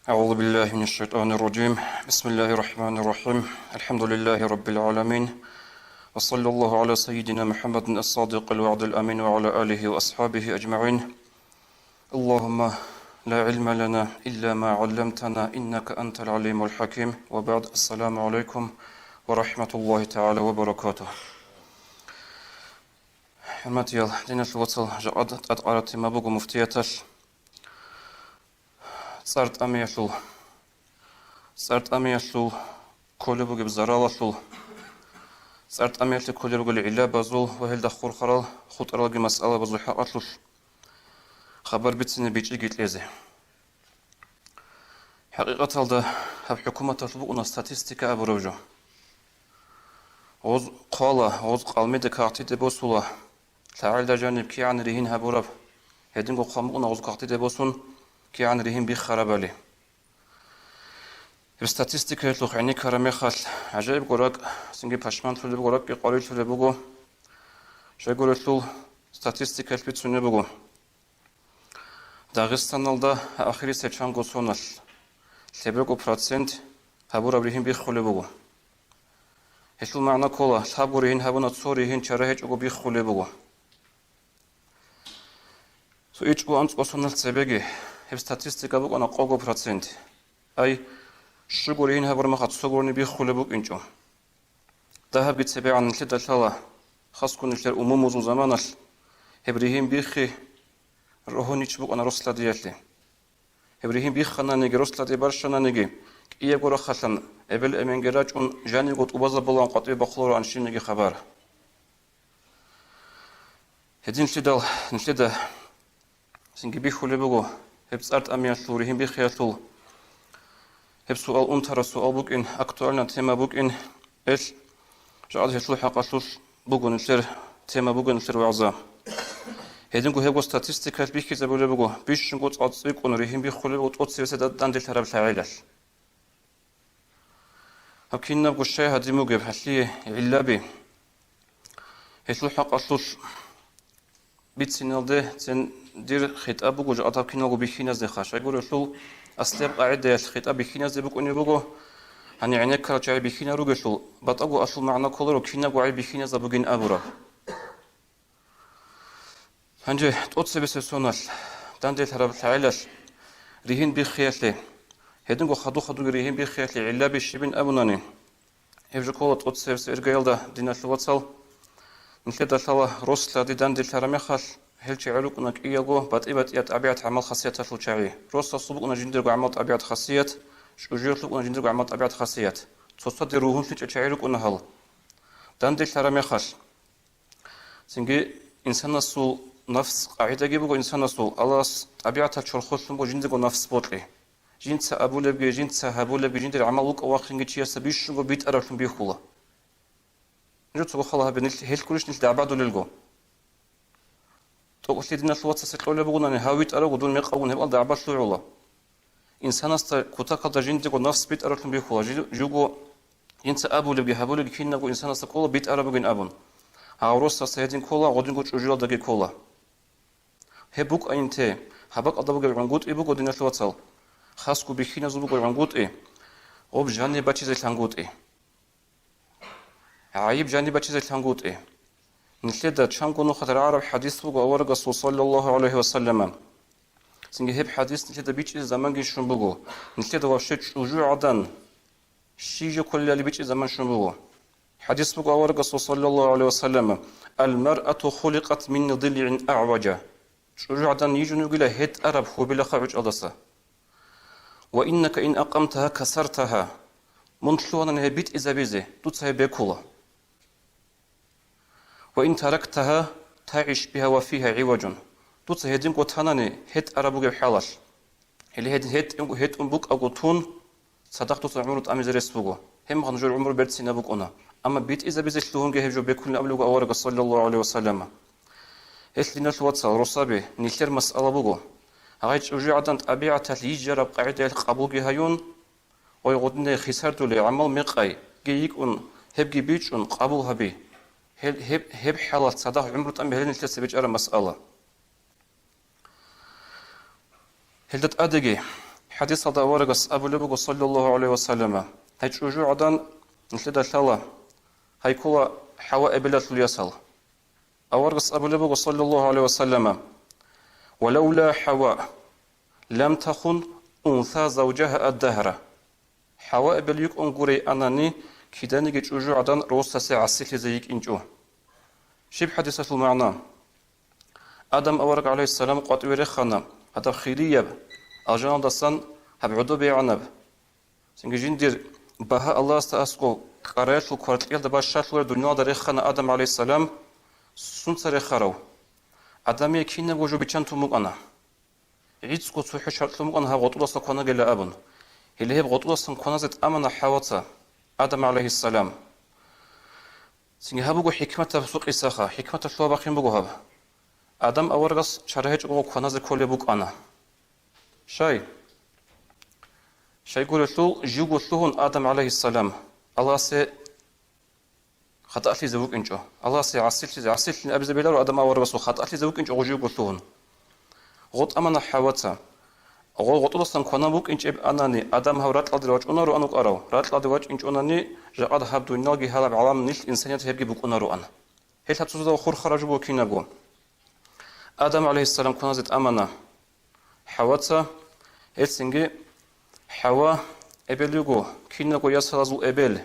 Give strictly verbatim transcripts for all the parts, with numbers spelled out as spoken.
أعوذ بالله من الشيطان الرجيم. بسم الله الرحمن الرحيم. الحمد لله رب العالمين. وصلى الله على سيدنا محمد الصادق الوعد الأمين وعلى آله وأصحابه أجمعين. اللهم لا علم لنا إلا ما علمتنا إنك أنت العليم الحكيم. وبعد، السلام عليكم ورحمة الله تعالى وبركاته. ХӀурматиял диналъул вацал, жакъа тӀадкъараб тема буго муфтияталъ. ЦӀар тӀамиялъул, цӀар тӀамиялъул кколеб бугеб заралалъул, цӀар тӀамиялъе кколеб бугел гӀиллабазул ва гьелда хурхарал хутӀаралги масъалабазул хӀакъалъулъ хабар бицине бичӀчӀиги кьезе. ХӀакъикъаталда гьаб хӀукуматалъ букӀуна статистика абураб жо. Гъоз хъвала, гъоз къалмиде кагътиде босула, лъагӀелда жаниб кигӀан ригьин гьабураб, гьединго хъван букӀуна гъоз кагътиде босун кигӀан ригьин биххарабали. Гьеб статистикаялъухъ гӀенеккараб мехалъ, гӀажаибго ракӀ, цинги пашманлъулебго ракӀги къварилъулеб буго. Щайгурелъул статистикаялъ бицунеб буго. Дагъистаналда ахирисеб чанго соналъ лъебего процент гьабураб ригьин биххулеб буго. Гьелъул магӀна ккола, лъабго ригьин гьабуна, цо ригьин чара гьечӀого биххулеб буго. Цо ичӀго анцӀго соналъ цебеги гьеб статистика букӀана къого процент. Ай, щуго ригьин гьабураб мехалъ цо гурони биххулеб букӀинчӀо. Дагьабги цебегӀан нилъеда лъала, хасго нилъер умумузул заманалъ гьеб ригьин биххи рогьунич букӀана рос-лъадиялъе. Гьеб ригьин биххананиги, рос-лъади барщананиги, кӀиябго рахъалъан эбел-эменги рачӀун, жанивго тӀубазабулаан къватӀибе бахъулароан щибниги хабар. Гьединлъидал нилъеда цинги бихьулеб буго гьеб цӀар тӀамиялъул, ригьин биххиялъул гьеб суал унтараб суал букӀин, актуальна тема букӀин, эл жагӀад гьелъул хӀакъалъулъ буго нилъер тема, буго нилъер вагӀза. Гьединго гьебго статистикаялъ бихьизабулеб буго, бищунго цӀакъ цӀикӀкӀун ригьин биххулеб буго тӀоцебесеб данделъараб лъагӀелалъ. Гьаб кинабго щай гьадин бугеб, гьалъие гӀиллаби. Гьелъул хӀакъалъулъ бициналде цин дир хитӀаб буго жакъа гьаб киналго бихьиназдеха. Щайгурелъул аслияб къагӀидаялъ хитӀаб бихьиназде букӀунеб буго, гьанир гӀенеккарал чагӀи бихьинал ругелъул, батӀаго аслул магӀна кколаро кинабго гӀай бихьиназаб бугин абураб. Гьанже тӀоцебесеб соналъ данделъараб лъагӀелалъ ригьин биххиялъе, гьединго хадур-хадурги ригьин биххиялъе гӀиллаби щибин абунани, гьеб жо ккола тӀоцебесеб иргаялда, диналъул вацал. Нилъеда лъала рос-лъади данделъараб мехалъ, гьел чагӀи рукӀуна кӀиялго батӀи-батӀияб тӀабигӀат-гӀамал-хасияталъул чагӀи. Росасул букӀуна жиндирго гӀамал-тӀабигӀат-хасият, чӀужуялъул букӀуна жиндирго гӀамал-тӀабигӀат-хасият. Цоцаде ругьунлъичӀел чагӀи рукӀуна гьал. Данделъараб мехалъ, цинги инсанасул нафс къагӀидаги буго, инсанасул, Аллагьас тӀабигӀаталъ чорхолъун буго жиндирго нафс бокьи. Жинца абулебги, жинца гьабулебги, жиндир гӀамал вукӀа-вахинги чиясда бищунго битӀараблъун бихьула. Нужер цого хал гьабе, нилъ гьелъ гурищ нилъ дагӀбадулелго. ТӀокӀалъе диналъул вацасе кьолеб бугонани, гьав витӀарав вугун, мекъав вугун, гьеб ал дагӀба лъугӀула. Инсанасда кутакалда жиндирго нафс битӀараблъун бихьула, жи-, живго жинца абулебги гьабулебги кинабго инсанасда ккола битӀараб бугин абун. Гьав росасда гьедин ккола, гъодинго чӀужуялдаги ккола. Гьеб букӀайин те, гьаб бакӀалда бугеб гӀунгутӀи буго, диналъул вацал. Хасго бихьиназул буго гӀунгутӀи, гъоб жаниб бачизе лъангутӀи. ГӀайиб жаниб бачизе лъангутӀи. Нилъеда чанго нухалъ рагӀараб хӀадис буго аварагасул, саллаллагьу гӀалайгьи ва саллама. Цинги гьеб хӀадис нилъеда бичӀчӀизе заманги щун буго. Нилъеда вообще чӀужугӀадан щиб жо кколелали бичӀчӀизе заман щун буго. ХӀадис буго аварагасул, саллаллагьу гӀалайгьи ва саллама: «Ал-маръату хуликъат мин дилгӀин агӀважа». ЧӀужугӀадан йижун вугила гьетӀараб гьобилаха гӀучӀалдаса. «Ва иннака ин акъамтагьа касартагьа». Мун лъугьанани гьеб битӀизабизе, дуца гьеб бекула. «Ва ин тарактагьа тагӀиш бигьа ва фигьа гӀиважун». Дуца гьединго танани, гьетӀараб бугеб хӀалалъ. Гьеле гьедин гьетӀ-, гьетӀун букӀаго тун, цадахъ дуца гӀумру тӀамизе рес буго. Гьебмехалъ нужер гӀумру берцинаб букӀуна. Амма битӀизабизе лъугьунги гьеб жо бекулин абулеб буго аварагас, саллаллагьу гӀалайгьи ва саллама. Гьелъ, диналъул вацал, росаби, нилъер масъала буго. Гьай чӀужугӀадан тӀабигӀаталъ йижараб къагӀидаялъ къабулги гьаюн, гъой гъудинай хисардулей гӀамал мекъай, гей йикӀун, гьебги бичӀчӀун къабул гьаби. Гьел-, гьеб, гьеб хӀалалъ цадахъ гӀумру тӀамизе гьеле нилъеца бичӀчӀараб масъала. Гьелда тӀадеги, ХӀадисалда аварагас абулеб буго, саллаллагьу гӀалайгьи ва саллама: «Гьай чӀужугӀадан, нилъеда лъала, гьай ккола ХӀава эбелалъул ясал». Аварагас абулеб буго, саллаллагьу гӀалайгьи ва саллама: «Ва лавла ХӀава, лам тахун унса завжагьа ад-дагьра». ХӀава эбел йикӀун гурей анани, киданиги чӀужугӀадан росасе гӀасилъизе йикӀинчӀо. Щиб хӀадисалъул магӀна? Адам авараг, гӀалайгьиссалам, къватӀиве рехана, гьадаб хирияб, алжаналдасан гьаб гӀодобегӀанаб. Цинги жиндир багьа Аллагьасда аскӀов кӀараялъул кваркьиялда бащалъулеб дуниялда рехана Адам, гӀалайгьиссалам. Сунца рехарав? Адамие кинабго жо биччан тун букӀана. ГӀицӀго цохӀо шартӀ лъун букӀана гьаб гъотӀудасан кванагела абун. Гьеле гьеб гъотӀудасан кваназе тӀамана ХӀаваца, Адам, гӀалайгьиссалам. Цинги гьаб буго хӀикматаб цо къисаха, хӀикматалъул бахъин буго гьаб. Адам аварагас чара гьечӀого кваназе кколеб букӀана. Щай? Щайгурелъул, живго лъугьун Адам, гӀалайгьиссалам, Аллагьасе хатӀалъизе вукӀинчӀо. Аллагьасе гӀасилъизе, гӀасилъин абизе беларо Адам аварагасул, хатӀалъизе вукӀинчӀо гъо живго лъугьун. Гъо тӀамана ХӀаваца. Гъо гъотӀудасан кванан букӀинчӀеб анани, Адам гьав ракьалде вачӀунароан вукӀарав, ракьалде вачӀинчӀонани, жакъад гьаб дуниялги гьалаб гӀалам нилъ инсаният гьебги букӀунароан. Гьел гьацузда хурхараб жо буго кинабго. Адам, гӀалайгьиссалам, кваназе тӀамана ХӀаваца, гьелцинги ХӀава эбел йиго, кинабго ясалазул эбел.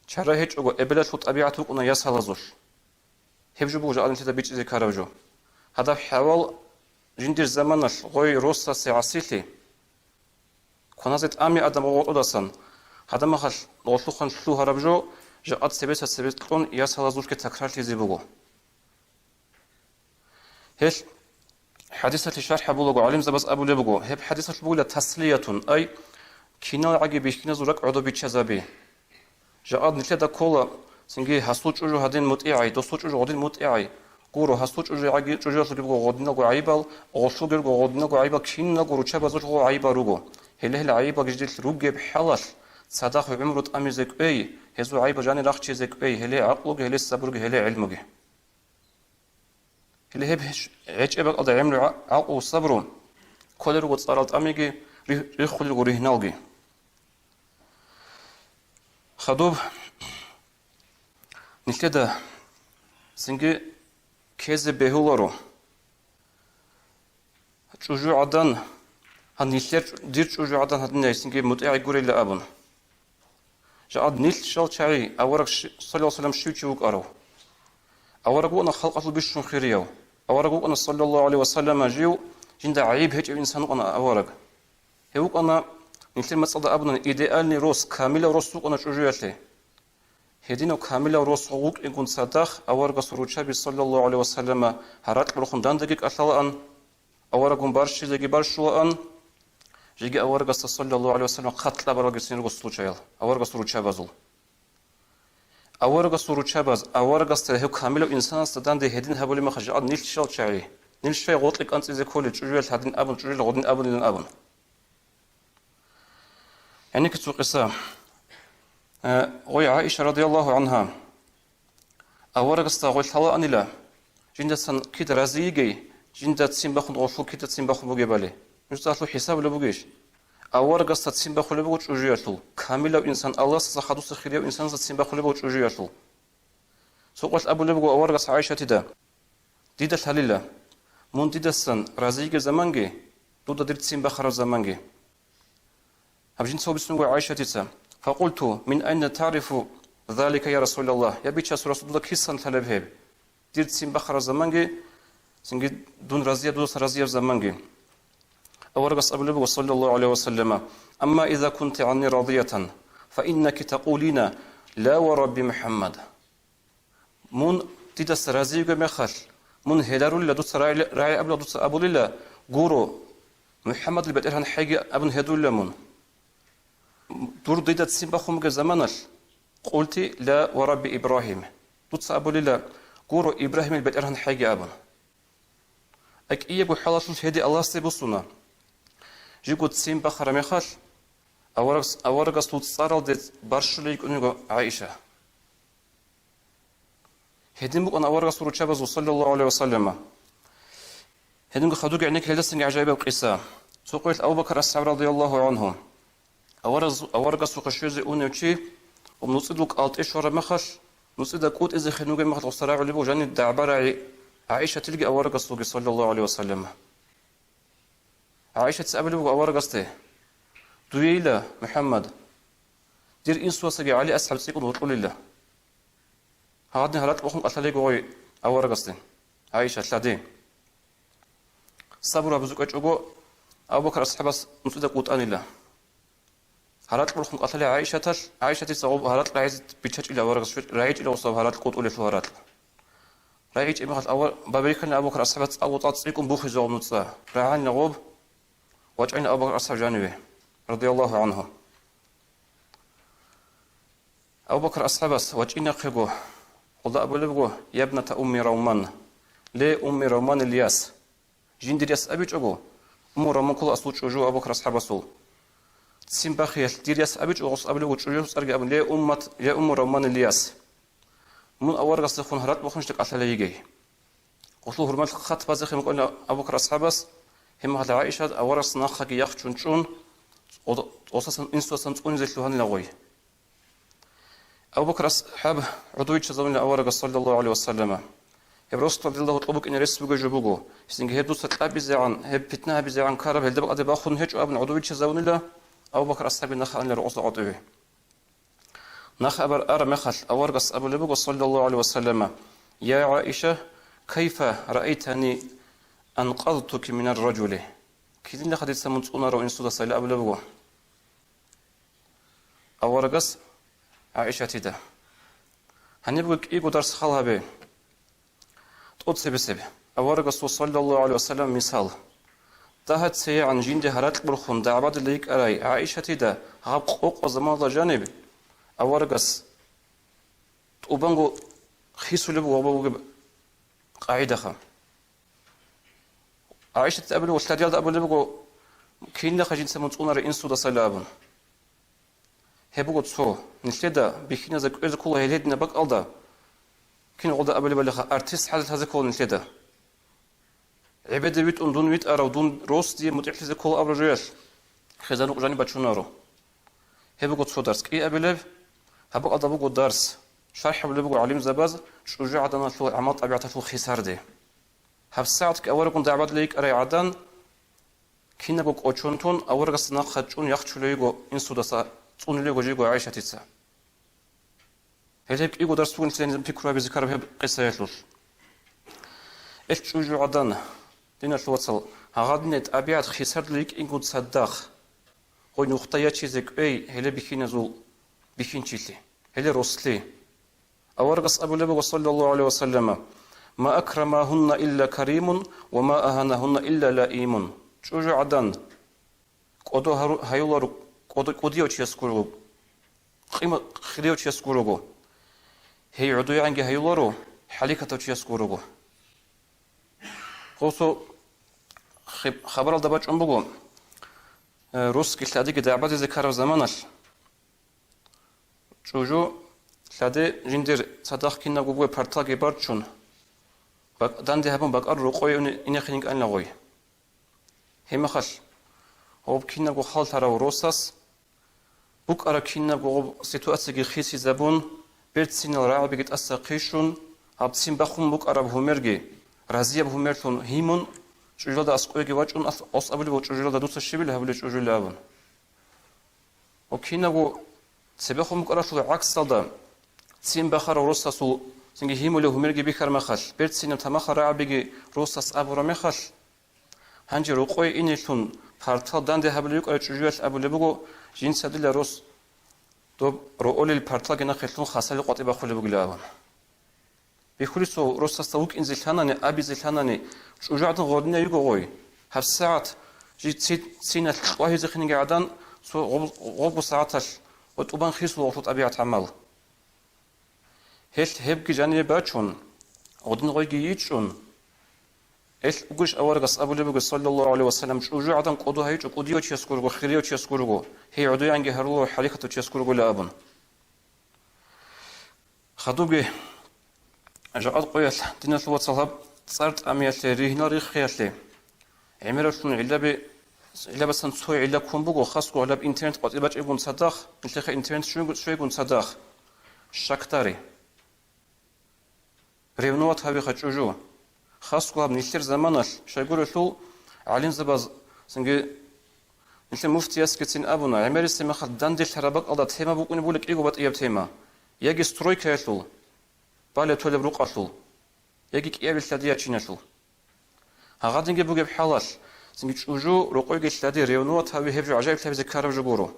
Чара гьечӀого, эбелалъул тӀабигӀат букӀуна ясалазулъ. Гьеб жо буго жакъа нилъеда бичӀчӀизе ккараб жо. Гьадаб ХӀавал жиндир заманалъ гъой росасе гӀасилъи, кваназе тӀами Адам гъо гъотӀудасан, гьадамахалъ гъолъухъан лъугьараб жо, жакъа цебеса цебе кьун ясалазулъги такрарлъизе буго. Гьелъ хӀадисалъе шархӀ гьабулаго гӀалимзабаз абулеб буго, гьеб хӀадисалъ бугила таслиятун, ай, киналгӀаги бихьиназул ракӀ гӀодобиччазаби. Жакъад нилъеда ккола, цинги гьасул чӀужу гьадин мутӀигӀай, досул чӀужу гъодин мутӀигӀай. Гуро, гьасул чӀужугӀаги-, чӀужуялъулги буго гъодинабго гӀайибал, гъолъулги руго гъодинабго гӀайибал, киналго руччабазулъго гӀайибал руго. Гьеле гьел гӀайибал жидел ругеб хӀалалъ, цадахъ гӀумру тӀамизе кӀвей, гьезул гӀайибал жанир рахчизе кӀвей, гьеле гӀакълуги, гьеле сабруги, гьеле гӀилмуги. Гьеле гьеб гьечӀеб бакӀалда гӀемру гӀа-, гӀакълу сабру кколел руго цӀарал тӀамиги, рихь-, риххулел руго ригьналги. Хадуб нилъеда цинги ккезе бегьуларо. ЧӀужугӀадан, гьан нилъер чӀу-, дир чӀужугӀадан гьадинай цинги мутӀигӀай гурейилан абун. Жакъад нилъ щал чагӀи авараг щи-, саллаллагьу гӀалайгьи ва саллам, щив чи вукӀарав? Авараг вукӀана халкъалъул бищун хирияв. Авараг вукӀана, саллаллагьу гӀалайгьи ва саллама, жив, жинда гӀайиб гьечӀев инсан вукӀана авараг. Гьев вукӀана, нилъер мацӀалда абуна, идеальный рос, камилав рос вукӀана чӀужуялъе. Гьединав камилав рос гъо вукӀингун цадахъ аварагасул руччаби, саллаллагьу гӀалайгьи ва саллама, гьаракь борхун дандаги кӀалъалаан, аварагун барщизеги барщулаан, жеги аварагасда, саллаллагьу гӀалайгьи ва саллам, хъат кьабаралгицин руго случаял аварагасул руччабазул. Аварагасул руччабаз аварагасда, гьев камилав инсанасда данде гьедин гьабулеб мехалъ, жакъа нилъ щал чагӀи, нилъ щай гъоркье кӀанцӀизе кколел, чӀужуялъ гьадин абун, чӀужуялъ гъодин абунилан абун. Гьаниб цо къиса. Э, гъой ГӀаиша радияллагьу гӀангьа аварагасда гъой лъалаанила, жиндасан кида рази йигей, жинда ццин бахун гъолъул кида ццин бахун бугебали. Нужеца гьалъул хӀисабулеб бугищ? Аварагасда ццин бахулеб буго чӀужуялъул, камилав инсан, Аллагьасда хадуса хирияв инсанасда ццин бахулеб буго чӀужуялъул. Цо къвалъ абулеб буго аварагас ГӀаишатида: «Дида лъалила, мун дидасан рази йигеб заманги, дуда дир ццин бахараб заманги». Гьаб жинца гьобицун буго ГӀаишатица: «Факъулту, мин айна таърифу залика, я Расулаллагь?» Я Бичасул Расул, дуда кисан лъалеб гьеб? Дир ццин бахараб заманги, цинги дун разияб, дудасан разияб заманги. Аварагас абулеб буго, саллаллагьу гӀалайгьи ва саллама: «Амма иза кунти гӀанни радиятан, фа иннаки такъулина: ла ва Рабби МухӀаммад». Мун дидаса рази йиго мехалъ, мун гьеларулила, дуца рагӀи-, рагӀи абула, дуца абулила: «Гуро, МухӀаммадил БетӀергьан хӀейги», абун гьедулила мун. Дур дида ццин бахун бугеб заманалъ, къулти: «Ла ва Рабби Ибрагьим», дуца абулила: «Гуро, Ибрагьимил БетӀергьан хӀейги», абун. АкӀиябго хӀалалъулъ гьедин Аллагьасде буссуна. Жиго ццин бахараб мехалъ, аварагас-, аварагасул цӀаралде барщулей йикӀун йиго ГӀаиша. Гьедин букӀана аварагасул руччабазул, саллаллагьу гӀалайгьи ва саллама. Гьединго хадубги гӀенекке гьелдасанги гӀажаибаб къиса. Цо къоялъ Абу Бакр асхӀаб радияллагьу гӀангьу. Авараз-, аварагасухъе щвезе унев чи, ва нуцӀидул кӀалтӀи щвараб мехалъ, нуцӀида кӀутӀизехин вугеб мехалъ гъосда рагӀулеб буго жаниб дагӀба-рагӀи ГӀаишатилги аварагасулги, саллаллагьу гӀалайгьи ва саллам. ГӀаишатица абулеб буго аварагасде: «Дуейила, МухӀаммад, дир инсуясаги ГӀали асхӀаб цӀикӀкӀун вокьулила». Гьадин гьаракь бухун кӀалъалейго гъой аварагасде, ГӀаиша, лъади. Сабур гьабизе кӀвечӀого, Абу Бакр асхӀабас нуцӀида кӀутӀанила. Гьаракь бухун кӀалъалей ГӀаишаталъ, ГӀаишатица гъоб гьаракь рагӀизе биччачӀила аварагас, рагӀичӀила гъосаб гьаракь, кӀутӀулелъул гьаракь. РагӀичӀеб мехалъ ава-, баберихьана Абу Бакр асхӀабас цӀакъго цӀа цӀикӀкӀун бухизе гъоб нуцӀа. РагӀанила гъоб, вачӀайна Абу Бакр асхӀаб жаниве, радияллагьу гӀангьу. Абу Бакр асхӀабас вачӀинахъего, гъолда абулеб буго: «Ябната умми Равман, ле умми Равманил яс». Жиндир яс абичӀого, Умму Равман ккола асул чӀужу Абу Бакр асхӀабасул. Ццин бахиялъ дир яс абичӀого, гъос абулеб буго чӀужуялъул цӀарги абун: «Ле уммат, ле умму Равманил яс». Мун аварагасдехун гьаракь бухунищ кӀалъалей йигей. Гъолъул гьурмалъ хат базехъин букӀана Абу Бакр асхӀабас, гьеб мехалъ ГӀаишат аварагасда нахъаги яхчун чӀун, гъо-, гъосасан инсуясан цӀунизе лъугьанила гъой. Абу Бакр асхӀаб гӀодов виччазавунила аварагас, саллаллагьу гӀалайгьи ва саллама. Гьеб росулъ радияллагьу гьоркьоб букӀине рес бугеб жо буго. Гьесинги гьеб дуца кьабизегӀан, гьеб питна гьабизегӀан ккараб гьелда бакӀалде бахун гьечӀо абун гӀодов виччазавунила, Абу Бакр асхӀабги нахъа анила рокъоса гъотӀиве. Нахъа абар араб мехалъ аварагас абулеб буго, саллаллагьу гӀалайгьи ва саллама: «Я ГӀаиша, кайфа раайтани анкъазтуки минар ражули?» Килинахъа дица мун цӀунарав инсудасайилан абулеб буго аварагас ГӀаишатида. Гьанибго кӀиго дарс хал гьабе. ТӀоцебесеб. Аварагасул, саллаллагьу гӀалайгьи ва саллам, мисал. ДагьацегӀан жинде гьаракь бухун дагӀбадулей йикӀарай ГӀаишатида гьаб къокъо заманалда жаниб аварагас тӀубанго хисулеб ва бугеб къагӀидаха. ГӀаишатица абулеб, лъадиялда абулеб буго, кинаха жинца мун цӀунарав инсудасайилан абун. Гьеб буго цо, нилъеда бихьиназе кӀвезе ккола гьел гьединаб бакӀалда, кин гъолда абулеб балиха, артист хӀалалъазе ккола нилъеда. ГӀебеде витӀун дун витӀарав, дун рос дие мутӀигӀлъизе ккола абураб жоялъ, хезанукъ жаниб бачунаро. Гьеб буго цо дарс. КӀиабилеб, гьаб бакӀалда буго дарс, шархӀ гьабулеб буго гӀалимзабаз чӀужугӀаданалъул гӀамал-тӀабигӀаталъул хисарде. ГьабсагӀатги аварагун дагӀбадулей йикӀарай гӀадан, кинабго кӀочон тун, аварагасда нахъа чӀун яхчулей йиго инсудаса, цӀунулей йиго жийго ГӀайшатица. Гьел гьеб кӀиго дарс бугин, лъила гьениб пикру гьабизе ккараб гьеб къисаялъулъ. Эл чӀужугӀадан, диналъул вацал, гьагъадинаб тӀабигӀат хисардулей йикӀинго цадахъ, гъой нухда ячизе кӀвей гьеле бихьиназул бихьинчилъи, гьеле рослъи. Аварагас абулеб буго, саллаллагьу гӀалайгьи ва саллама: «Ма акрамагьунна илла каримун, ва ма агьанагьунна илла лаимун». ЧӀужугӀадан кӀодо гьару-, гьаюларо кӀодо-, кӀудияв чияс гурого, къима-, хирияв чияс гурого. Гьей гӀодоегӀанги гьаюларо хӀаликатав чияс гурого. Гъосо хиб-, хабаралда бачӀун буго, э, росги лъадиги дагӀбадизе ккараб заманалъ, чӀужу лъаде жиндир цадахъ кинабго бугеб парталги барчун, бак-, данде гьабун бакӀарул рокъое уни-, инехин йикӀанила гъой. Гьеб мехалъ гъоб кинабго хал лъарав росас букӀараб кинабго гъоб ситуацияги хисизабун, берцинал рагӀабиги тӀаса хъищун, гьаб ццин бахун букӀараб гьумерги разияб гьумерлъун гьимун, чӀужуялда аскӀовеги вачӀун, ас-, ас абулеб буго: «ЧӀужуялда дуца щибила гьабулеб, чӀужуялда», – абун. Ва кинабго цебехун букӀаралъул гӀаксалда, ццин бахарав росасул цинги гьимулеб гьумерги бихьараб мехалъ, берцинаб тамахал рагӀабиги росас абураб мехалъ, гьанже рокъое инелъун партал данде гьабулев вукӀарав чӀужуялъ абулеб буго: «Жинца дила рос доб роолил парталги нахъе лъун хасалил къватӀибе бахулеб бугила», – абун. Бихьулесул росасда вукӀинзе лъанани, абизе лъанани, чӀужугӀадан гъодинав йиго гъой. ГьабсагӀат жий ци-, ццинал кьвагьизехинеги гӀадан, цо гъоб-, гъобго сагӀаталъ ва тӀубан хисула гъолъул тӀабигӀат-гӀамал. Гьелъ гьебги жанибе бачун, гъодин гъойги йичӀун, эл угрищ аварагас абулеб буго, саллаллагьу гӀалайгьи ва саллам: «ЧӀужугӀадан кӀодо гьайичӀо кӀудияв чияс гурого, хирияв чияс гурого, гьей гӀодоегӀанги гьарула, хӀаликатав чияс гурого», – абун. Хадубги жакъа къоялъ, диналъул вацал, гьаб цӀар тӀамиялъе, ригьнал риххиялъе, гӀемераллъун гӀиллаби Гьелабасан цо гӀилла ккун буго, хасго гьалаб интернет къватӀибачӀебгун цадахъ, нилъехъе интернет щвего-, щвегун цадахъ, щакдари. Ревнуват гьавиха чӀужу. Хасго гьаб нилъер заманалъ, щайгурелъул гӀалимзабаз, цинги нилъер муфтиясгицин абуна, гӀемерисеб мехалъ данделъараб бакӀалда тема букӀунеб буго кӀиго батӀияб тема, яги стройкаялъул, балеб-толеб рукъалъул, яги кӀиабилъ лъадиячиналъул. Гьагъадинги бугеб хӀалалъ, цинги чӀужу рокъойги лъади ревнуват гьави гьеб жо гӀажаиблъабизе ккараб жо гуро.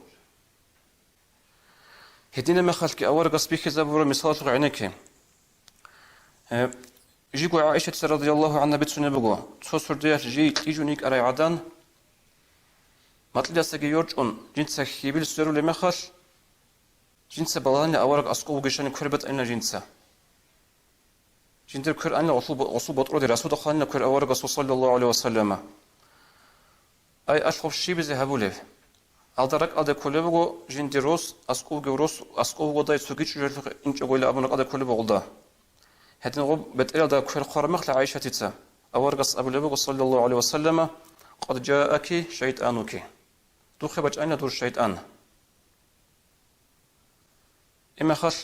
Гьединаб мехалъги аварагас бихьизабураб мисалалъухъ гӀенекке. Э, жиго ГӀаишатица радияллагьу гӀангьа бицунеб буго, цо сордоялъ жий кьижун йикӀарай гӀадан, макьидасаги йорчӀун, жинца хьибил сверулеб мехалъ, жинца балагьанила авараг аскӀов вугищани квербетӀанила жинца. Жиндир квер анила гъосул, гъосул ботӀроде расуда хъванила квер аварагасул саллаллагьу гӀалайгьи ва саллама. Ай, алъ гъоб щибизе гьабулеб? Алда ракӀалде кколеб буго жиндир рос, аскӀов вугев рос, аскӀов вугодай цоги чӀужуялъухъ инчӀогойилан абун ракӀалде кколеб буго гъолда. Гьедин гъоб бетӀералда квер хъвараб мехалъ ГӀайшатица аварагас абулеб буго саллаллагьу гӀалайгьи ва саллама: «Къад жааки шайтӀануки». Духъе бачӀанила дур шайтӀан. Гьеб мехалъ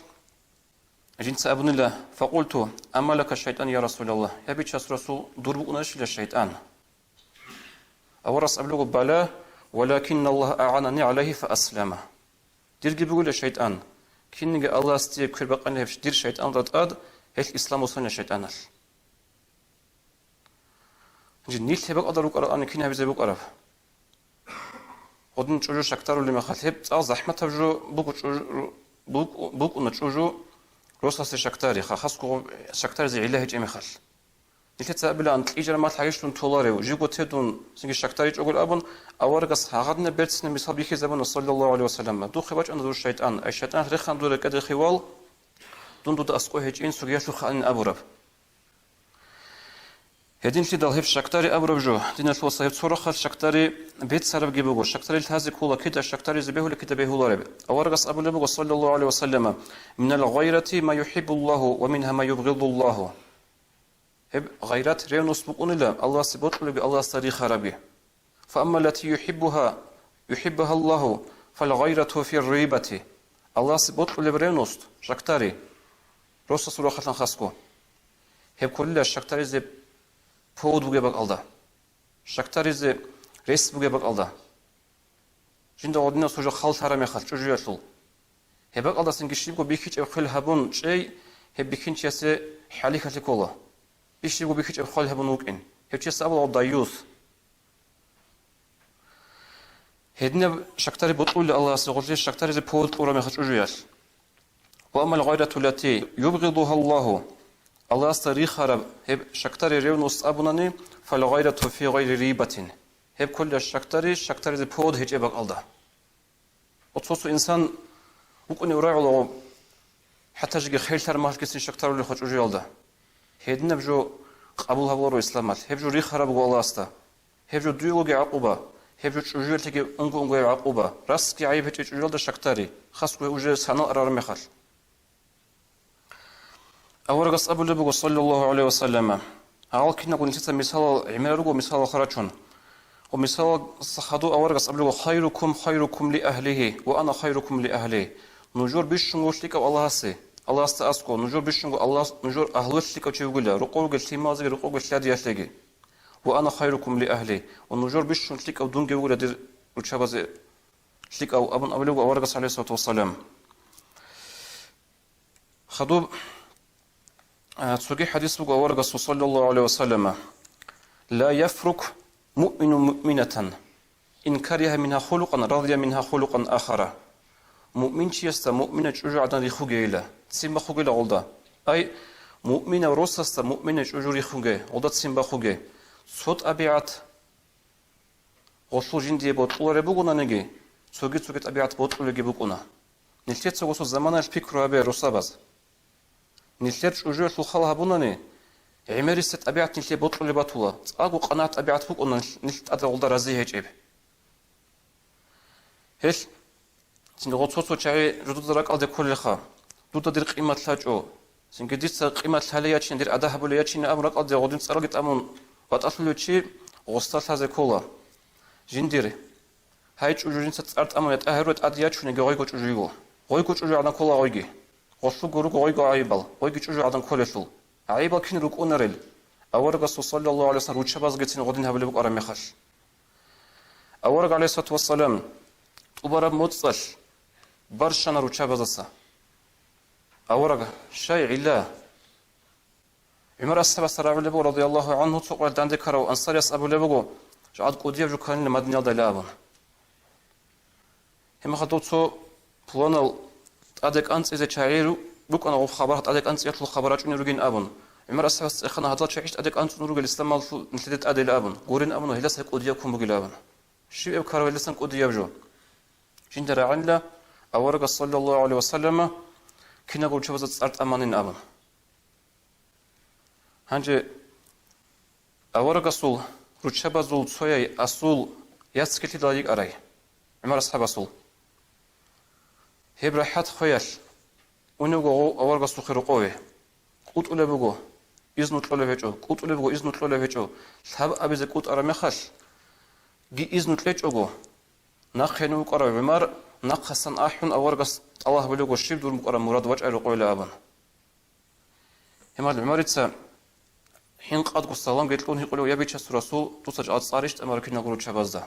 жинца абунила, факъулту: «Амма лака шайтӀан, я Расулаллагь», я Бичасул Расул, дур букӀунарищила шайтӀан? Аварагас абулего: «Бала, валакинналлагьа агӀанани гӀалайгьи фааслама». Дирги бугила шайтӀан, кинниги Аллагьас дие квер бакъанила гьеб дир шайтӀаналда тӀад, гьелъ ислам босанила шайтӀаналъ. Гьанже нилъ гьеб бакӀалда рукӀаралани кин гьабизе букӀараб? Гъодин чӀужу щакдарулеб мехалъ, гьеб цӀакъ захӀматаб жо буго, чӀужу-, бук-, букӀуна чӀужу росасе щакдари, ха-, хасго щакдаризе гӀилла гьечӀеб мехалъ. Нилъеца абилаан, кьижараб мал гьагьишлъун толарев, живго тедун цинги щакдаричӀогойил абун, аварагас гьагъадинаб берцинаб мисал бихьизабуна, саллаллагьу гӀалайгьи ва саллама: «Духъе бачӀана дур шайтӀан, ай шайтӀан, рехана дур рекӀеде хивал, дун дуда аскӀов гьечӀин, цогиялъухъ анин», абураб. Гьединлъидал гьеб щакдари абураб жо, диналъул вацал, гьеб цо рахъалъ щакдари беццарабги буго, щакдари лъазе ккола, кида щакдаризе бегьулеб, кида бегьулареб. Аварагас абулеб буго, саллаллагьу гӀалайгьи ва саллама: «Минал гъайрати ма юхӀиббуллагьу ва мингьа ма юбгъидуллагьу». Гьеб гъайрат, ревность букӀунила Аллагьасе бокьулебги Аллагьасда рихарабги. «Фа амма ллати юхӀиббугьа, юхӀиббугьаллагьу, фал гъайрату фир рийбати». Аллагьасе бокьулеб ревность, щакдари, росасул рахъалъан хасго. Гьеб кколила щакдаризе повод бугеб бакӀалда, щакдаризе рес бугеб бакӀалда. Жинда гъодинаб цо жо хал лъараб мехалъ чӀужуялъул. Гьеб бакӀалдасанги щибго бихьичӀеб хвел гьабун чӀей, гьеб бихьинчиясе хӀалихьалъи ккола. Бищибго бихьичӀеб хвел гьабун вукӀин. Гьев чияс абула даюс. Гьединаб щакдари бокьулел Аллагьасе гъорлъе щакдаризе повод кьураб мехалъ чӀужуялъ. «Ва аммал гъайрату ллати юбгъидугьаллагьу», Аллагьасда рихараб гьеб щакдари, ревность абунани, «фал гъайрату фи гъайри рийбатин». Гьеб кколила щакдари, щакдаризе повод гьечӀеб бакӀалда. Цо-цо инсан вукӀунев рагӀулаго, хӀатта жеги херлъараб мехалъгицин щакдарулел хо чӀужуялда. Гьединаб жо къабул гьабуларо исламалъ, гьеб жо рихараб буго Аллагьасда. Гьеб жо дуе бугеб гӀакъуба, гьеб жо чӀужуялъеги унго-унгояб гӀакъуба, расги гӀайиб гьечӀеб чӀужуялда щакдари, хасго уже санал арараб мехалъ. Аварагас абулеб буго, саллаллагьу гӀалайгьи ва саллама, гьал киналго нилъеца мисалал гӀемерал руго, мисалал харачун. Ва мисалалдаса хадуб аварагас абулеб буго: «Хайрукум хайрукум ли агьлигьи, ва ана хайрукум ли агьли». Нужер бищунго лъикӀав Аллагьасе, Аллагьасда аскӀов, нужер бищунго Аллагьас, нужер агьлуялъ лъикӀав чи вугила, рокъовеги лъималазеги, рокъовеги лъадиялъеги. «Ва ана хайрукум ли агьли», ва нужер бищун лъикӀав дунги вугила дир руччабазе лъикӀав, абун абулеб буго аварагас, гӀалайгьиссалату вассалам. Хадуб, а, цоги хӀадис буго аварагасул, саллаллагьу гӀалайгьи ва саллама: «Ла яфрук муъмину муъминатан, ин каригьа мингьа хулукъан, радия мингьа хулукъан ахара». Муъминчиясда муъмина чӀужугӀадан рихугейила, ццин бахъугейила гъолда. Ай, муъминав росасда муъмина чӀужу рихуге, гъолда ццин бахъуге. Цо тӀабигӀат гъолъул жиндие бокьулареб бугонаниги, цоги-цоги тӀабигӀат бокьулелги букӀуна. Нилъеца гъосул заманаялъ пикру гьабе, росабаз. Нилъер чӀужуялъул хал гьабунани, гӀемерисеб тӀабигӀат нилъее бокьулеб батула, цӀакъго къанагӀат тӀабигӀат букӀуна нилъ, нилъ тӀаде гъолда рази гьечӀеб. Гьелъ, цинги гъо цо-цо чагӀи жодада ракӀалде кколелха, дуда дир къимат лъачӀо, цинги дица къимат лъалей ячине, дир ада гьабулей ячине абун ракӀалде гъодин цӀаралги тӀамун ватӀалъулев чи гъосда лъазе ккола. Жиндир гьай чӀужу жинца цӀар тӀамун ятӀа гьарурай тӀаде ячунеги гъойго чӀужуйго. Гъойго чӀужугӀадан ккола гъойги. Гъолъулго руго гъойго гӀайибал, гъойги чӀужугӀадан кколелъул. ГӀайибал кин рукӀунарел? Аварагасул саллаллагьу гӀалайгьи вассалам руччабазгицин гъодин гьабулеб букӀараб мехалъ. Авараг гӀалайгьиссалату вассалам тӀубараб моцӀалъ барщана руччабаздаса. Авараг щай гӀилла? ГӀумар асхӀабасда рагӀулеб буго, радияллагьу гӀангьу, цо къоялъ данде ккарав ансарияс абулеб буго, жакъа кӀудияб жо кканила Мадинаялдайилан абун. Гьебмехалъ дов цо пуланал тӀаде кӀанцӀизе чагӀи ру-, рукӀана, гъоб хабар, тӀаде кӀанцӀиялъул хабар рачӀунел ругин абун. ГӀумар асхӀабас цӀехана, гьадал чагӀищ тӀаде кӀанцӀун ругел исламалъул нилъеде тӀаделан абун. Гурин абун, гьелдаса кӀудияб ккун бугилан абун. Щиб гьеб ккараб, гьелдасан кӀудияб жо? Жинда рагӀанила аварагас саллаллагьу гӀалайгьи вассалама киналго руччабазда цӀар тӀаманин абун. Гьанже аварагасул руччабазул цояй асул яцги лъидал йикӀарай, ГӀумар асхӀабасул. Гьеб рахӀат хвеялъ уневго гъов аварагасухъе рокъове. КӀутӀулеб буго, изну кьолеб гьечӀо, кӀутӀулеб буго, изну кьолеб гьечӀо. Лъабабизе кӀутӀараб мехалъги изну кьечӀого, нахъе гьенив вукӀарав ГӀумар нахъасан ахӀун аварагас тӀалаб гьабулеб буго, щиб дур букӀараб мурад, вачӀай рокъове абун. Гьебмехалъ ГӀумарица хӀинкъадго саламги кьун гьикъулев: «Я Бичасул Расул, дуца жакъа цӀарищ тӀамараб киналго руччабазда?»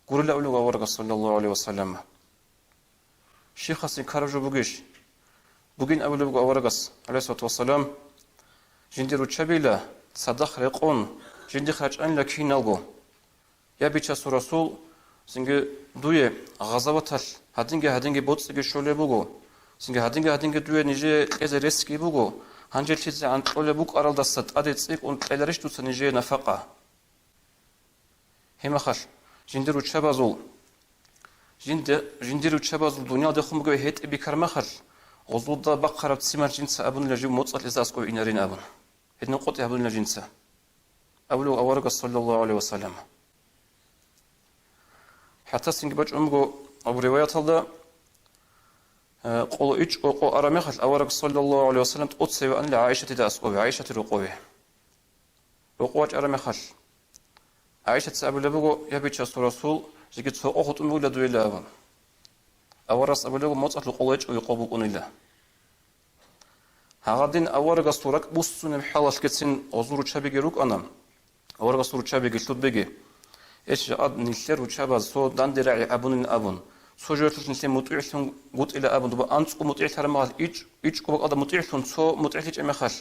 Гурила абулеб аварагас, саллаллагьу гӀалайгьи вассалам. Щиб хасин ккараб жо бугищ? Бугин абулеб буго аварагас, гӀалайгьиссалату вассалам, жиндир руччабила цадахъ рекъон, жиндихъ рачӀанила киналго. Я Бичасул Расул, цинги дуе гъазаваталъ гьадинги-гьадинги боцӀиги щолеб буго, цинги гьадинги-гьадинги дуе нижее кьезе ресги буго, гьанже лъизе анкьолеб букӀаралдаса тӀаде цӀикӀкӀун кьеларищ дуца нижее нафакъа? Гьебмехалъ, жиндир руччабазул, жинди-, жиндир руччабазул дуниялдехун бугеб гьетӀи бикараб мехалъ, гъозулда бахъараб ццималъ жинца абунила жив моцӀалъ эзда аскӀове инарин абун. Гьедин къотӀи гьабунила жинца, абулев аварагас, саллаллагьу гӀалайгьи вассалам. ХӀатта цинги бачӀун буго абу риваяталда, э, къоло ичӀго къо араб мехалъ авараг, саллаллагьу гӀалайгьи вассалам, тӀоцеве анила ГӀайшатида аскӀове, ГӀайшатил рокъове. Рокъов вачӀараб мехалъ, ГӀайшатица абулеб буго: «Я Бичасул Расул, жеги цо къо хутӀун бугила дуила», – абун. Аварагас абулеб буго: «МоцӀалъул къоло ичӀго къо букӀунила». Гьагъадин аварагасул ракӀ буссунеб хӀалалъгицин гъозул руччабиги рукӀана, аварагасул руччабиги лъурбиги. Эс жакъад нилъер руччабаз цо данде рагӀи абунин абун, цо жоялъулъ нилъее мутӀигӀлъун гутӀила абун, доба анцӀго мутӀигӀлъараб мехалъ ич-, ичӀго бакӀалда мутӀигӀлъун, цо мутӀигӀлъичӀеб мехалъ,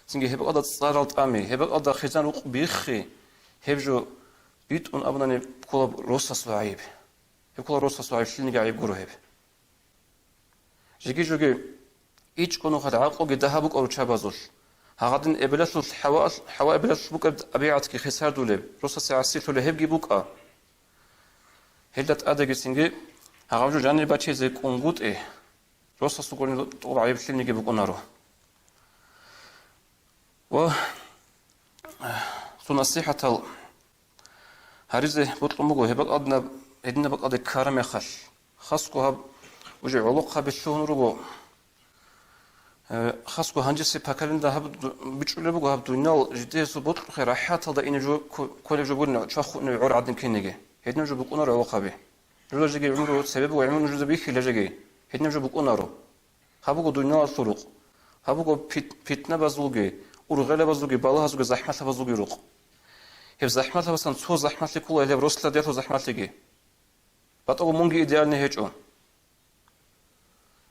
цинги гьеб бакӀалда цӀарал тӀами, гьеб бакӀалда хъизан рукъ биххи, гьеб жо битӀун абунани ккола росасул гӀайиб. Гьеб ккола росасул гӀайиб, лъилниги гӀайиб гуро гьеб. Жеги-жоги ичӀго нухалъ гӀакълуги дагьаб букӀа руччабазулъ. Гьагъадин эбелалъул хӀава-, хӀава эбелалъул букӀараб тӀабигӀатги хисардулеб, росасе гӀасилъулеб гьебги букӀа. Гьелда тӀадегицинги гьагъаб жо жаниб бачизе кӀунгутӀи, росасулгун тӀуб гӀайиб лъилниги букӀунаро. Ва цо насихӀатал гьаризе бокьун буго, гьеб бакӀалда, гьединаб бакӀалде ккараб мехалъ. Хасго гьаб уже гӀолохъаби лъугьун руго. Э, хасго гьанжеси поколениеда гьаб ду-, бичӀчӀулеб буго, гьаб дуниял жидеясул бокьухъе рахӀаталда ине жо ку-, кколеб жо бугин, чвахунеб гӀор гӀадин кинеги. Гьединаб жо букӀунаро гӀолохъаби. Нужа жеги гӀумру цебе буго, гӀумру нужеда бихьила жеги. Гьединаб жо букӀунаро. Гьаб буго дуниялалъул рукъ. Гьаб буго пит-, питнабазулги, ургъелабазулги, балагьазулги, захӀмалъабазулги рукъ. Гьеб захӀмалъабасан цо захӀмалъи ккола гьелеб росладиялъул захӀмалъиги. БатӀаго мунги идеальный гьечӀо.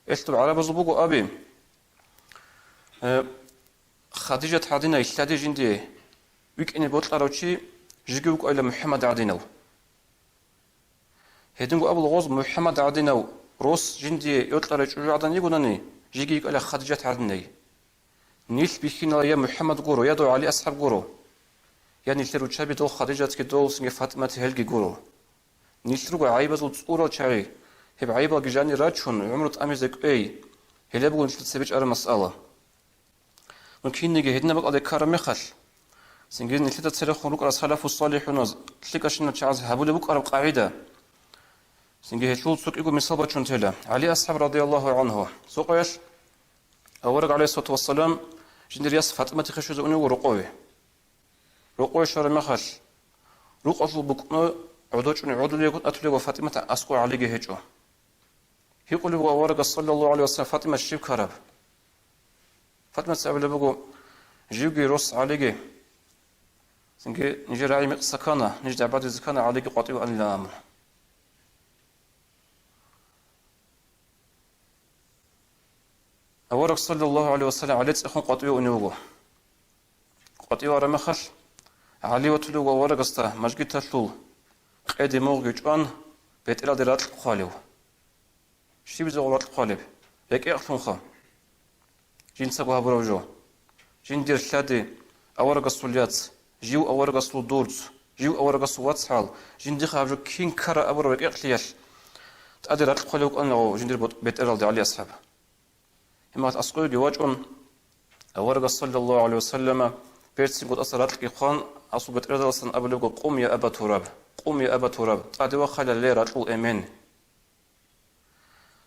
Элъул гӀарабазул буго аби, э, Хадижат гӀадинай лъади жиндие викӀине бокьарав чи жеги вукӀайила МухӀаммад гӀадинав. Гьединго абула гъоз, МухӀаммад гӀадинав рос жиндие йокьарай чӀужугӀадан йигонани, жеги йикӀала Хадижат гӀадинай. Нилъ бихьинала я МухӀаммад гуро, я дов ГӀали асхӀаб гуро, я нилъер руччаби дол Хадижатги дол цинги ФатӀимат гьелги гуро. Нилъ руго гӀайибазул цӀурал чагӀи, гьеб гӀайибалги жанир рачун, гӀумру тӀамизе кӀвей, гьелеб буго нилъер цебе чӀараб масъала. Ну, кинниги гьединаб бакӀалде ккараб мехалъ, цинги нилъеда церехун рукӀарал салафу-салихӀуназ, лъикӀащинал чагӀаз гьабулеб букӀараб къагӀида. Цинги гьелъул цо кӀиго мисал бачун тела. ГӀали асхӀаб, радияллагьу гӀангьу, цо къоялъ авараг, гӀалайгьиссалату вассалам, жиндир яс ФатӀиматихъе щвезе унев вуго рокъове. Рокъове щвараб мехалъ, рукъалъул букӀуна гӀодочӀун гӀодулего, тӀатулего ФатӀимат аскӀов ГӀалиги гьечӀо. Гьикъулеб буго аварагас, саллаллагьу гӀалайгьи вассалам, ФатӀимат щиб ккараб? ФатӀимаца абулеб буго: «Живги рос ГӀалиги, цинги нижер рагӀи мекъса ккана, ниж дагӀбадизе ккана, ГӀалиги къватӀиве анилан», – амун. Авараг, саллаллагьу гӀалайгьи вассалам, ГӀали цӀехун къватӀиве унев вуго. КъватӀиве араб мехалъ, ГӀали ватулев вуго аварагасда мажгиталъул къеде мугъги чӀван, бетӀералде ракь хъвалев. Щибизе гъо ракь хъвалеб? РекӀекълъунха. Жинцаго гьабурав жо. Жиндир лъади аварагасул яц, жив аварагасул дурц, жив аварагасул вацгӀал, жиндихъа гьаб жо кин ккара абураб рекӀекълъиялъ тӀаде ракь хъвалев вукӀана жиндир бот-, бетӀералде ГӀали асхӀаб. Гьеб мехалъ аскӀовеги вачӀун, аварагас, саллаллагьу гӀалайгьи вассаллама, берцинго тӀаса ракьги хъван, асул бетӀералдасан абулеб буго: «Къум, я Аба Тураб! Къум, я Аба Тураб! ТӀаде вахъайила, ле, ракьул эмен!»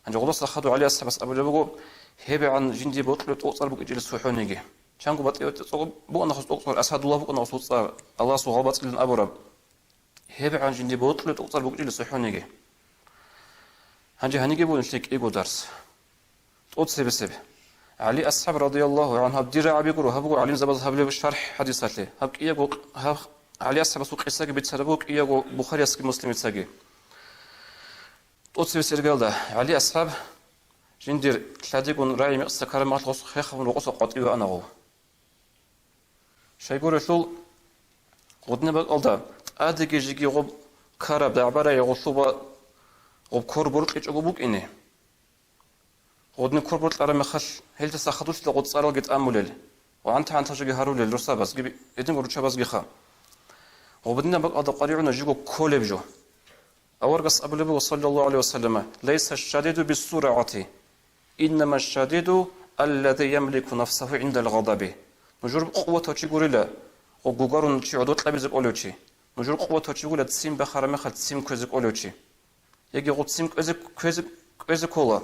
Гьанже гъолдаса хадув ГӀали асхӀабас абулеб буго: «ГьебегӀан жиндие бокьулеб тӀоцӀар букӀинчӀила цохӀониги. Чанго батӀияб тӀоцӀар букӀана гъос, тӀоцӀар Асадуллагь букӀана гъосул цӀар, Аллагьасул гъалбацӀилан абураб. ГьебегӀан жиндие бокьулеб тӀоцӀар букӀинчӀила цохӀониги». Гьанже гьанибги буго нилъее кӀиго дарс. ТӀоцебесеб. ГӀали асхӀаб, радияллагьу гӀангьу, гьаб дир рагӀаби гуро, гьаб буго гӀалимзабаз гьабулеб шархӀ хӀадисалъе. Гьаб кӀиябго, гьаб ГӀали асхӀабасул къисаги бицараб буго, кӀиябго Бухариясги Муслимицаги. ТӀоцебесеб иргаялда, ГӀали асхӀаб жиндир лъадигун рагӀи мекъса ккараб мехалъ гъос хехабун рокъоса къватӀиве ана гъов. Щайгурелъул, гъудни бакӀалда тӀадеги жеги гъоб ккараб дагӀба-рагӀи гъолъул ва гъоб кор боркьичӀого букӀине. Гъудни кор боркьараб мехалъ, гьелдаса хадусила гъоцӀаралги тӀамулел ва гӀанта-гӀантал жоги гьарулел росабазги, гьединго руччабазгиха. Гъудни бакӀалда къваригӀуна жего кколеб жо. Аварагас абулеб буго, саллаллагьу гӀалайгьи вассаллама: «Лайса шадиду биссурагӀати, иннама шадиду аллази ямлику нафсагьу гӀиндал гъадаби». Нужер къуватав чи гурила, гъо гугарун чи гӀодокьабизе кӀолев чи. Нужер къуватав чи гурила, ццин бахараб мехалъ ццин кквезе кӀолев чи. Яги гъо ццин кквезе, кквезе, кквезе ккола,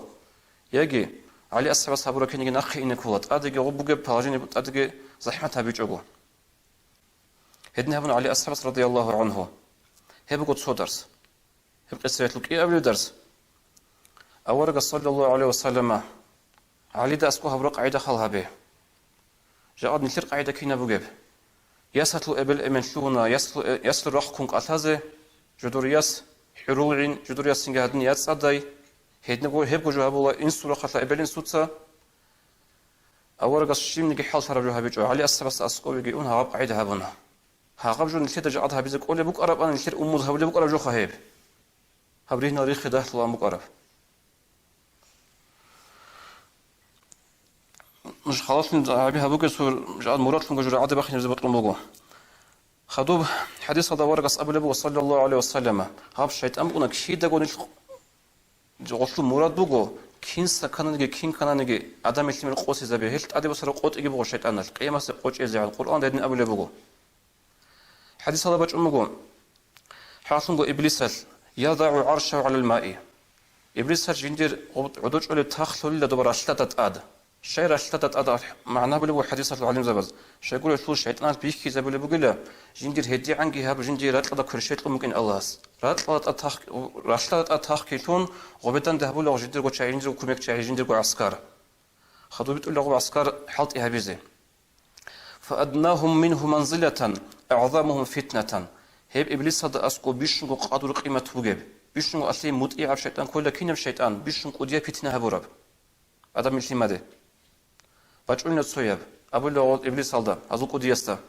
яги ГӀали асхӀабас гьабураб киниги нахъе ине ккола, тӀадеги гъо бугеб положение, тӀадеги захӀмат гьабичӀого. Гьедин гьабуна ГӀали асхӀабас, радияллагьу гӀангьу. Гьеб буго цо дарс. Гьеб къисаялъул кӀиабилеб дарс. Аварагас, саллаллагьу гӀалайгьи вассаллама, ГӀалида аскӀов гьабураб къагӀида хал гьабе. Жакъа нилъер къагӀида кинаб бугеб? Ясалъул эбел-эмен лъугьуна, ясалъул э-, ясалъул рахъ ккун кӀалъазе, жодор яс хӀурул гӀин, жодор ясинги гьадин яцӀцӀадай, гьединго гьебго жо гьабула инсул рахъалъа эбел-инсуца. Аварагас щибниги хӀалтараб жо гьабичӀо, ГӀали асхӀабасда аскӀовеги ун гьабаб къагӀида гьабуна. Гьабаб жо нилъеда жакъа гьабизе кӀолеб букӀарабани, нилъер уммуз гьабулеб букӀараб жоха гьеб. Гьаб ригьнал риххе дагьлъулаан букӀараб. Нуж халалъун гьаби гьабуге, сур жал мурадлъунго жура гӀаде бахинабизе бокьун буго. Хадуб хӀадисалда аварагас абулеб буго, саллаллагьу гӀалайгьи вассаллама, гьаб шайтӀан букӀуна кидаго нилъ гъолъул мурад буго, кин сакананиги, кин кананиги Адамил лъимер къосизабе, гьел тӀаде босараб къотӀиги буго шайтӀаналъ, къиямасде къочӀезегӀан. Къуръан гьедин абулеб буго. ХӀадисалда бачӀун буго, хӀалалъунго Иблисалъ: «ЯдагӀу гӀаршагьу гӀалал маи». Иблисалъ жиндир гӀодочӀулеб тахлъулила доба ралъдада тӀад. Щай ралъдада тӀад магӀна гьабулеб буго хӀадисалъул гӀалимзабаз? Щайгурелъул шайтӀаналъ бихьизабулеб бугила, жиндир гьедигӀанги гьаб жиндие ракьалда кверщел кьун букӀин Аллагьас. Ракьалда тӀад тахк-, ралъдада тӀад тахкилъун, гъобеданде гьабулеб жиндирго чагӀи, жиндирго кумекчагӀи, жиндирго гӀаскар. Хадуб битӀулеб гъоб гӀаскар хӀалтӀи гьабизе. «Фааднагьум мингьу манзилатан, агӀзамугьум фитнатан». Гьеб Иблисалда аскӀов бищунго къадру-къимат бугеб, бищунго алъей мутӀигӀаб шайтӀан ккола, кинаб шайтӀан, бищун кӀудияб питна гьабураб Адамил лъимаде. БачӀунила цояб, абулеб гъо Иблисалда, гьазул кӀудиясда: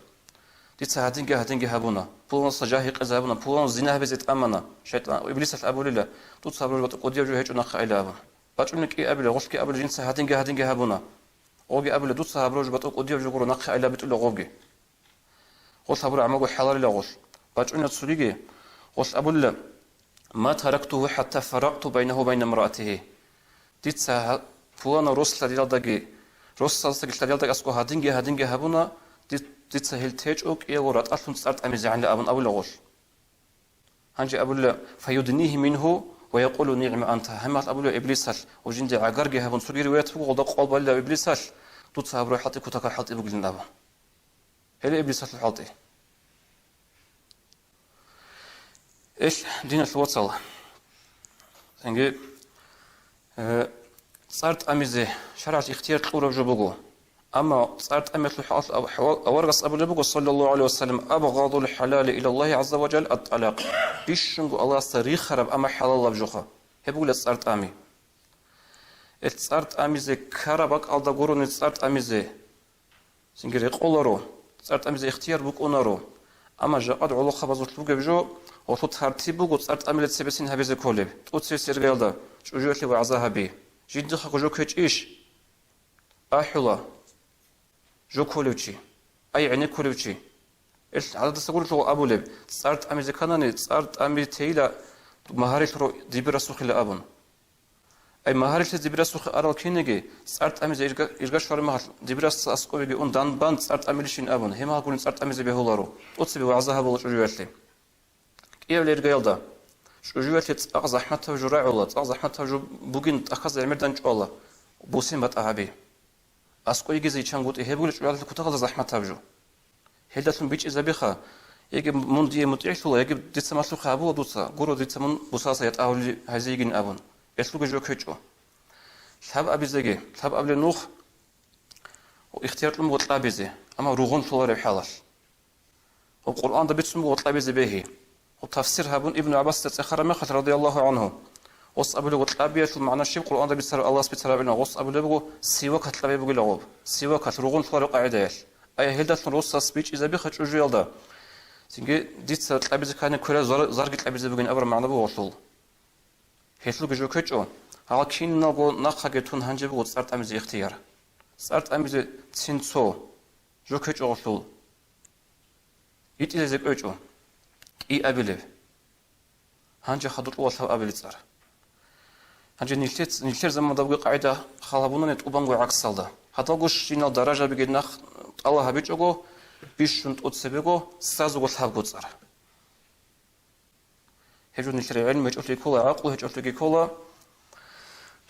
«Дица гьадинги-гьадинги гьабуна, пуланасда жагь гьекъезе гьабуна, пуланас зина гьабизе тӀамана». ШайтӀан, Иблисалъ абулила: «Дуца гьабураб батӀа кӀудияб жо гьечӀо нахъе айила», – абун. БачӀунила кӀиабилеб, гъолъги абулеб: «Жинца гьадинги-гьадинги гьабуна». Гъоги абула: «Дуца гьабураб жо батӀа кӀудияб жо гуро, нахъе айила», – битӀула гъоги. Гъолъ гьабураб гӀамалго хӀаларила гъолъ. БачӀунила цогиги, гъолъ абулила: «Ма тарактугьу хӀатта фарракъту байнагьу ва байна мраатигьи». Дица гьа-, пуланав рос лъадиялдаги, росасдаги лъадиялдаги аскӀов гьадинги-гьадинги гьабуна, ди-, дица гьел течӀо кӀиявго ратӀалъун цӀар тӀамизегӀанила абун абула гъолъ. Гьанже абулила: «Фаюднигьи мингьу ва якъулу: НигӀма анта». Гьебмехалъ абулила Иблисалъ, гъо жинде гӀагарги гьабун, цоги риваят буго, гъолда къвал балила Иблисалъ: «Дуца гьабураб хӀалтӀи кутакаб хӀалтӀи бугилан», – абун. Гьеле Иблисалъул хӀалтӀи. Ил диналъул вацал, цинги, э, цӀар тӀамизе шаргӀалъ ихтияр кьураб жо буго. Амма цӀар тӀамиялъул хӀакъалъ ав-, хӀава-, аварагас абулеб буго, саллаллагьу гӀалайгьи ва саллам: «Абгъадул хӀалали илаллагьи гӀазза ва жал ат-тӀалакъ». Бищунго Аллагьасда рихараб, амма хӀалалаб жоха. Гьеб бугила цӀар тӀами. Ил цӀар тӀамизе ккараб бакӀалда гурони цӀар тӀамизе цинги рекъоларо, цӀар тӀамизе ихтияр букӀунаро. Амма жакъа гӀолохъабазулъ бугеб жо, гьелъул тартиб буго цӀар тӀамиле цебесин гьабизе кколеб, тӀоцебесеб иргаялда чӀужуялъе вагӀза гьаби. Жиндихъего жо ккечӀищ? АхӀула, жо кколев чи, ай гӀенеккулев чи. Ил гӀадаталда гурелъул абулеб, цӀар тӀамизе кканани, цӀар тӀами тейила, магьарилъ ро дибирасухъила абун. Ай магьарилъе дибирасухъе арал кинеги, цӀар тӀамизе ирга-, ирга щвараб мехалъ, дибирасда аскӀовеги ун данбан цӀар тӀамилищин абун, гьеб мехалъ гурин цӀар тӀамизе бегьуларо, тӀоцебе вагӀза гьабула чӀужуялъе. КӀиабилеб иргаялда, чӀужуялъе цӀакъ захӀматаб жо рагӀула, цӀакъ захӀматаб жо бугин тӀахьазда гӀемерда чӀвала, бусен батӀа гьаби. АскӀовегизе иччан гутӀи, гьеб бугила чӀужуялъул кутакалда захӀматаб жо. Гьелдалъун бичӀчӀизабиха, яги мун дие мутӀигӀлъула, яги дица малъухъе гьабула дуца, гуро дица мун бусаса ятӀа гьавли гьайзе йигин абун, гьелъулги жо ккечӀо. Лъабабизеги, лъабабилеб нух ихтияр кьун буго кьабизе, амма ругъунлъулареб хӀалалъ. Гьеб Къуръанда бицун буго кьабизе бегьи. Гьеб тафсир гьабун Ибн ГӀаббасица цӀехараб мехалъ, радияллагьу гӀангьу, гъос абулеб буго, кьабиялъул магӀна щиб Къуръанда бицараб Аллагьас бицараб абуна, гъос абулеб буго, сивакалъ кьабизе бугила гъоб, сивакалъ ругъунлъулареб къагӀидаялъ. Ай гьелдалъун росас бичӀчӀизабиха чӀужуялда. Цинги дица кьабизе ккани кверал зар-, зарги кьабизе бугин абураб магӀна буго гьелъул. Гьелъулги жо ккечӀо, гьал киналго нахъаги тун гьанже буго цӀар тӀамизе ихтияр. ЦӀар тӀамизе цин цо жо ккечӀо гьелъул. ГьитӀизазе кӀвечӀо. КӀиабилеб. Гьанже хадур кьола лъабабилеб цӀар. Гьанже нилъец-, нилъер замандабги къагӀида хал гьабунани тӀубанго гӀаксалда. Гьадалго щинал даражабиги нахъ тӀала гьабичӀого, бищун тӀоцебего, сразуго лъабго цӀар. Гьеб жо нилъер гӀелму гьечӀолъи ккола, гӀакълу гьечӀолъиги ккола.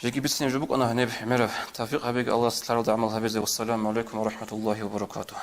Жеги бицинеб жо букӀана гьаниб гӀемераб. Тавфикъ гьабеги Аллагьас лъаралда гӀамал гьабизе. Вассаламу гӀалайкум ва рахӀматуллагьи ва баракатугь.